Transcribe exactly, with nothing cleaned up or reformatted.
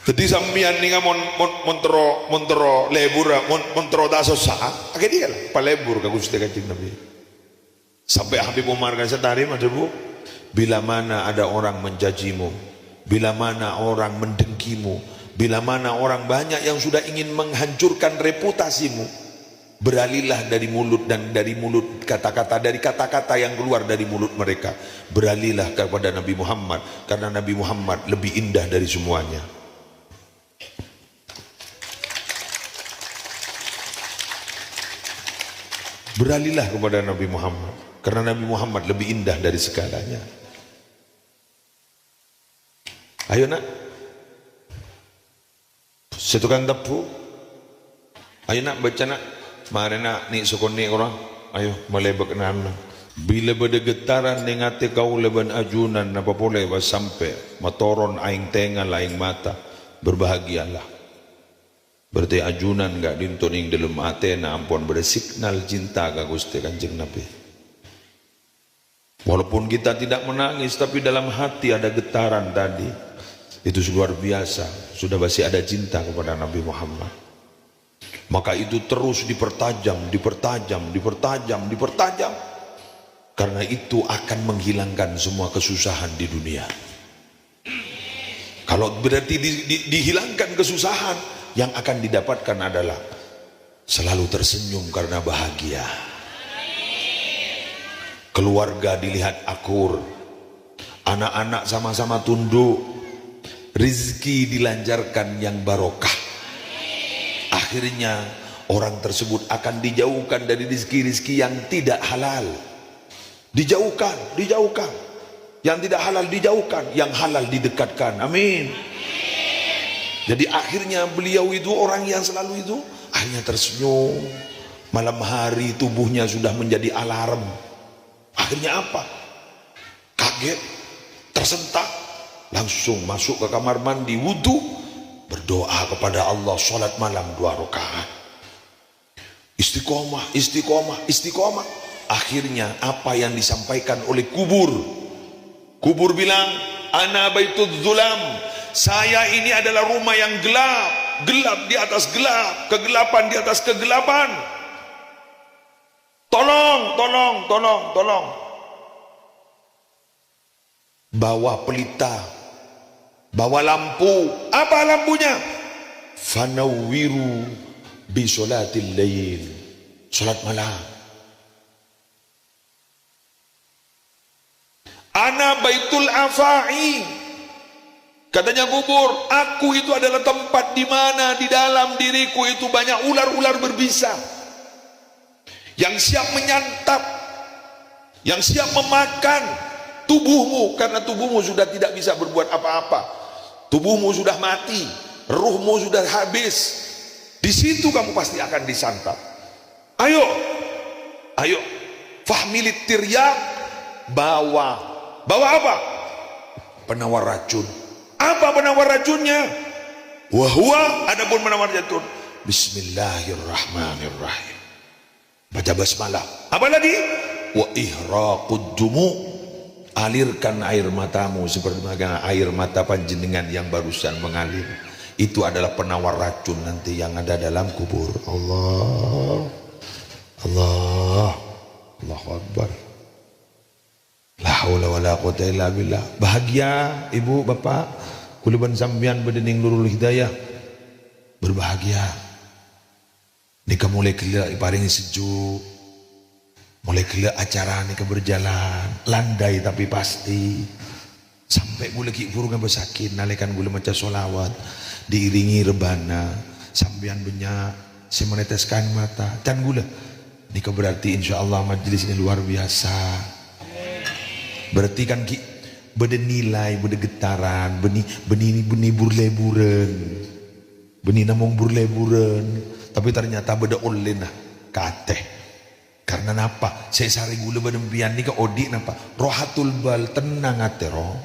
Dhâddhi sampèyan nèka mon, mon, mon terro, mon terro lebur, mon, mon terro ta' sossa, akadhi la palebur ka Ghustè Kanjeng Nabi. Sampè' Habib Umar Kasyatarim adhâbu, "Bila mana ada orang mencacimu, bila mana orang mendengkimu, bila mana orang banyak yang sudah ingin menghancurkan reputasimu, beralihlah dari mulut dan dari mulut kata-kata, dari kata-kata yang keluar dari mulut mereka. Beralihlah kepada Nabi Muhammad, karena Nabi Muhammad lebih indah dari semuanya." Beralihlah kepada Nabi Muhammad, karena Nabi Muhammad lebih indah dari segalanya. Ayo, nak. Sè tokang tabbhu. Ayo, nak, baca, nak. Marè, nak, nè' sakonè' korang. Ayo, malè bâknana. Bilâ bâdâ getaran neng atè kaulâ bân ajunan, napa polè pas sampè' matoron aèng tengal aèng mata. Berbahagialah. Berarti ajunan ka'dinto neng dâlem atèna ampon bâdâ signal cinta ka Ghustè Kanjeng Nabi. Walaupun kita tidak menangis, tapi dalam hati ada getaran tadi. Itu luar biasa. Sudah pasti ada cinta kepada Nabi Muhammad. Maka itu terus dipertajam, dipertajam, dipertajam, dipertajam. Karena itu akan menghilangkan semua kesusahan di dunia. Kalau berarti di-, di-, dihilangkan kesusahan, yang akan didapatkan adalah selalu tersenyum karena bahagia. Keluarga dilihat akur. Anak-anak sama-sama tunduk. Rizki dilancarkan yang barokah. Akhirnya orang tersebut akan dijauhkan dari rizki-rizki yang tidak halal. Dijauhkan, dijauhkan. Yang tidak halal dijauhkan, yang halal didekatkan. Amin. Jadi akhirnya beliau itu orang yang selalu itu akhirnya tersenyum. Malam hari tubuhnya sudah menjadi alarm. Akhirnya apa? Kaget, tersentak, langsung masuk ke kamar mandi, wudhu, berdoa kepada Allah, sholat malam dua rakaat. Istiqomah, istiqomah, istiqomah. Akhirnya apa yang disampaikan oleh kubur? Kubur bilang, "Ana baitul zulam." Saya ini adalah rumah yang gelap. Gelap di atas gelap. Kegelapan di atas kegelapan. Tolong, tolong, tolong, tolong. Bawa pelita, bawa lampu. Apa lampunya? "Fanawwiru bi sholatil lail." Sholat malam. "Ana baitul afai." Katanya kubur, "Aku itu adalah tempat di mana di dalam diriku itu banyak ular-ular berbisa yang siap menyantap, yang siap memakan tubuhmu, karena tubuhmu sudah tidak bisa berbuat apa-apa. Tubuhmu sudah mati, ruhmu sudah habis. Di situ kamu pasti akan disantap." Ayo, ayo. "Fahmilit tiryak," bawa. Bawa apa? Penawar racun. Apa penawar racunnya? "Wa huwa," adapun penawar racun, "Bismillahirrahmanirrahim." Baca basmalah. Apa lagi? "Wa ihraqud dumu." Alirkan air matamu sebagaimana air mata panjenengan yang barusan mengalir. Itu adalah penawar racun nanti yang ada dalam kubur. Allah. Allah. Allahu Akbar. La haula wala quwata illa billah. Bahagia, Ibu, Bapak. Kaulâ bân sampèyan bâdâ neng Nurul Hidayah. Berbahagia. Nèka molaè ghellâ' èparèngè sejuk. Molaè ghellâ' acara nèka berjalan, landai tapi pasti. Sampè' kaulâ ghi' bhuru ngabâsaghi nalèkana kaulâ maca sholawat, diiringi rebana, sampèyan bânnya' sè meneteskan aèr mata. Can kaulâ, nèka berarti insyaallah majelis ini luar biasa. Berarti kan ghi' bâdâ nilai, bâdâ getaran, bânnè, bânnè, bânnè bur-leburan. Bânnè namong bur-leburan, tapè ternyata bâdâ ollèna ka atè. Karena napa? Sè èsarè kaulâ bân sampèyan nèka odi' napa? Rohatul bal, tenang atè, ro.